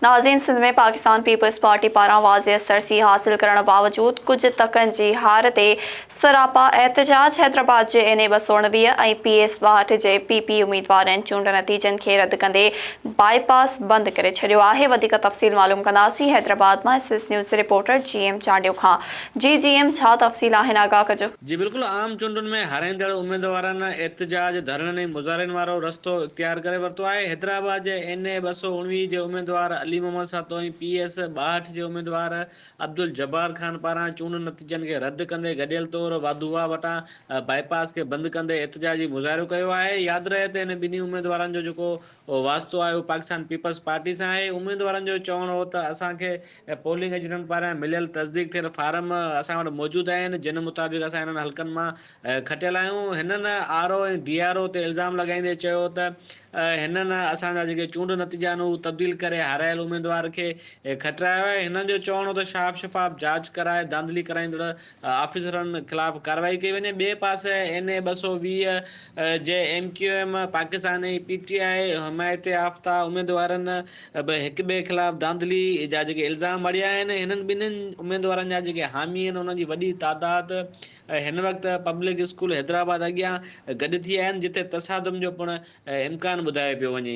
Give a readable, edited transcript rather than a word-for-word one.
ناظرين Sindh ۾ Pakistan peoples party پاران واضح سرسي حاصل ڪرڻ باوجود ڪجهه تڪن جي هار تي سراپا احتجاج حيدرآباد جي اين اي 219 ۽ پي ايس 62 جي پي پي اميدوارن چونڊ نتيجن کي رد ڪندي بائي پاس بند ڪري ڇڏيو آهي وڌيڪ تفصيل معلوم ڪنداسين حيدرآباد مان S S news reporter G M Chandio کان جي جي ايم ڇا تفصيل آهن آگاهه ڪجو. جي بلڪل عام چونڊن ۾ هارائيندڙ اميدوارن احتجاج، ڌرڻن ۽ مظاهرين وارو رستو اختيار ڪري ورتو آهي. حيدرآباد جي اين اي 219 جي اميدوار علي محمد سهتو ۽ پي ايس 62 جي اميدوار عبدالجبار خان پاران چونڊ نتيجن کي رد ڪندي گڏيل طور واڌوواهه وٽان بائي پاس کي بند ڪندي احتجاجي مظاهرو ڪيو آهي. ياد رهي ته هن ٻنهي اميدوارن جو جيڪو واسطو آهي اهو پاڪستان پيپلز پارٽي سان آهي. اميدوارن جو چوڻ هو ته اسان کي پولنگ ايجنٽن پاران مليل تصديق ٿيل فارم اسان وٽ موجود آهن جن مطابق اسان انهن حلقن مان کٽيل آهيون. هنن R O ۽ D R O تي الزام لڳائيندي چيو ته هنن اسان جا جيڪي چونڊ نتيجا آهن هو تبديل ڪري هارايل اميدوار کي کٽرايو آهي. هنن جو چوڻ هو ته شاف شفاف جاچ ڪرائي ڌانڌلي ڪرائيندڙ آفيسرن خلاف ڪارروائي ڪئي وڃي. ٻئي پاسي اين اي 220 جي M Q M Pakistan ۽ P T I حمايت يافته اميدوارن به هڪ ٻئي خلاف ڌانڌلي جا جيڪي الزام مڙهيا آهن. هنن ٻنهين اميدوارن جا جيڪي حامي آهن انهن جي وڏي تعداد هن وقت پبلڪ اسڪول حيدرآباد اڳيان گڏ ٿي آهن جتي تصادم جو پڻ امڪان ٻڌايو پيو وڃي.